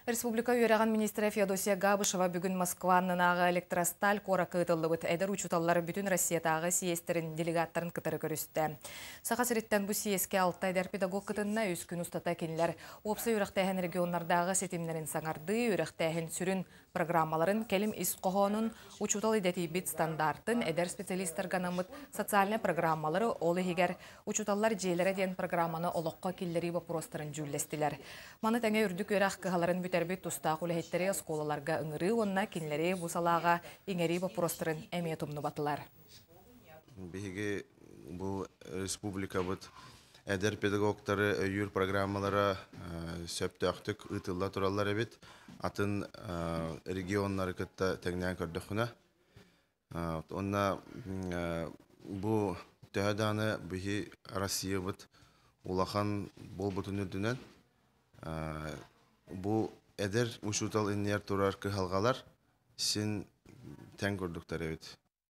Республика үөрэҕин министрэ Феодосия Габышева бүгүн Москва аннынааҕы Электросталь куоракка ыытыллыбыт эдэр учууталлар бүтүн Россиятааҕы съезтэрин делегаттарын кытары көрүстэ. Саха сириттэн бу съезкэ алта эдэр педагог кытынна. Үс күн устата кинилэр уопсай үөрэхтээһин регионнардааҕы ситимнэрин саҥардыы, үөрэхтээһин сүрүн программаларын кэлим ис хоһоонун, учуутал идэтийбит стандартын, эдэр специалистарга анаммыт социальнай программалары, ол иһигэр учууталлар дьиэлэрэ диэн программаны олоххо киллэрии боппуруостарын дьүүллэстилэр. Маны тэҥэ үрдүк үөрэх кыһаларын бүтэрбит тустаах үлэһиттэри оскуолаларга ыҥырыы уонна кинилэри бу салааҕа иҥэрии боппуруостарын эмиэ тумнубатылар. Биһиги бу республикабыт эдэр педагогтары өйүүр программалара сөптөөхтүк ыытылла тураллар эбит. Атын регионнары кытта тэҥнээн көрдөххүнэ. Онно бу төһө даҕаны биһи Россиябыт улахан буолбутун үрдүнэн бу эдэр учуутал иннигэр турар кыһалҕалар син тэҥ курдуктар эбит.